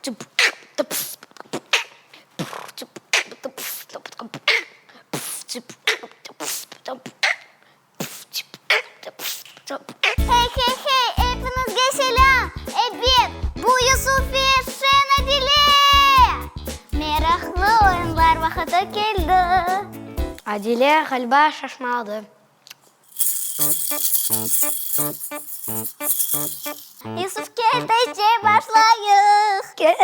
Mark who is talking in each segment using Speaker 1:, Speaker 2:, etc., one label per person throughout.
Speaker 1: Hey, hey, hey, epiñizge selâm! Ebet, bu Yusuf ve Şen Adile! Meraqlı oyunlar vaqıtı keldi.
Speaker 2: Adile ğaliba şaşmaladı.
Speaker 1: Yusuf, kel, tezce başlayıq!
Speaker 2: Kel!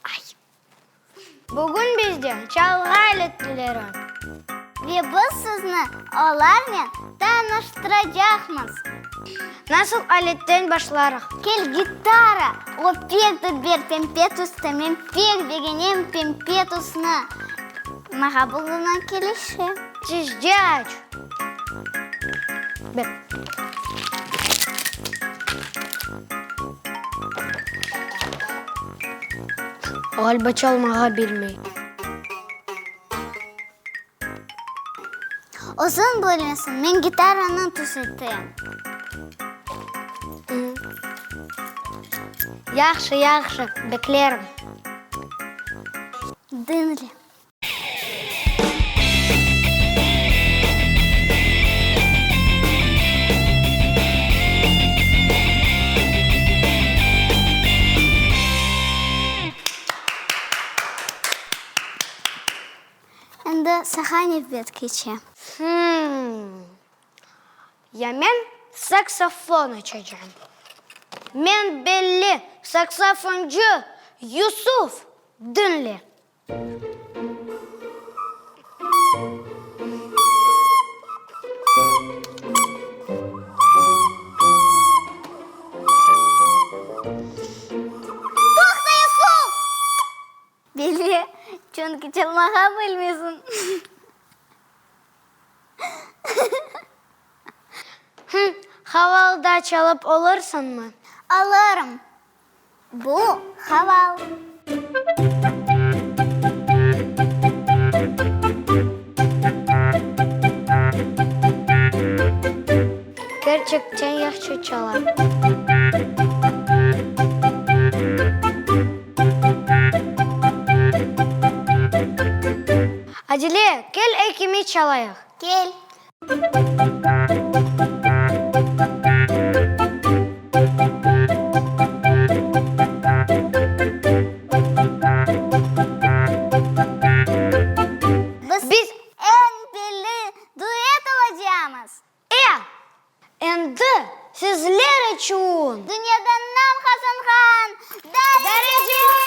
Speaker 2: Ay! Bugün bizde çalğı aletleri.
Speaker 1: Ve biz sizni olarnen tanıştıracaqmız.
Speaker 2: Nasıl aletten başlarıq?
Speaker 1: Kel, gitara! O pek dülber pempe tüste, men pek begenem pempe tüsni. Maña bugüni kelişe.
Speaker 2: Tezce aç. Ber. Ğaliba çalmağa bilmey.
Speaker 1: Özüñ bilesiñ, men gitaranı tüzetem.
Speaker 2: Yahşı, yahşı, beklerim.
Speaker 1: Diñle. Endi saña nevbet keçe.
Speaker 2: Hımm. Ya men saksofon açacam. Men belli saksofoncı Yusuf, diñle.
Speaker 1: Toqta, Yusuf! Belli, çünki çalmağa bilmeysiñ.
Speaker 2: Hım, haval da çalıp olursıñmı?
Speaker 1: Alırım. Bu haval.
Speaker 2: Kerçekten yahşı çala. Adile, kel ekimiz çalayıq.
Speaker 1: Kel. Biz eñ belli duet olacağımız.
Speaker 2: E, endi sizler içün.
Speaker 1: Dünyada nam qazanğan Dareceler!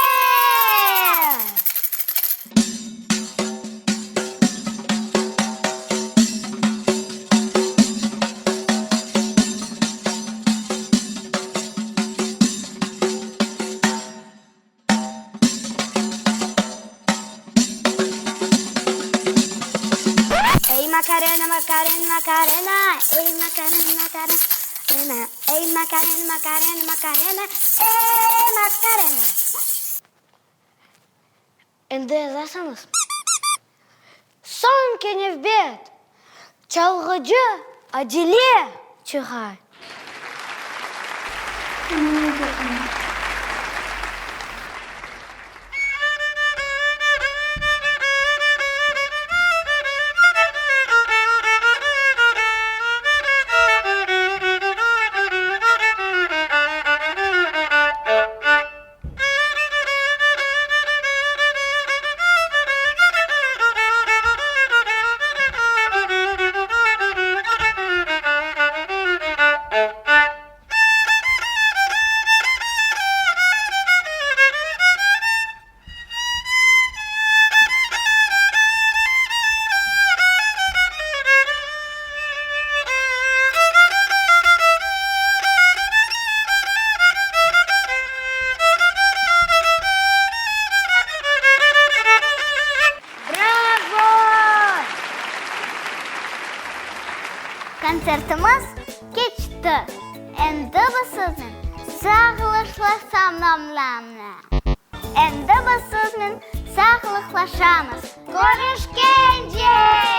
Speaker 2: Ey Makarena, Makarena, Makarena, ey Makarena, Makarena, ey Makarena, Makarena, Makarena, ey Makarena. Endi yazasıñız. Soñki nevbet çalğıcı Adile çıqa. Bravo!
Speaker 1: Kontsertimiz keçti. Endi biz siznen sağlıqlaşamız. Endi biz siznen sağlıqlaşamız. Körüşkence!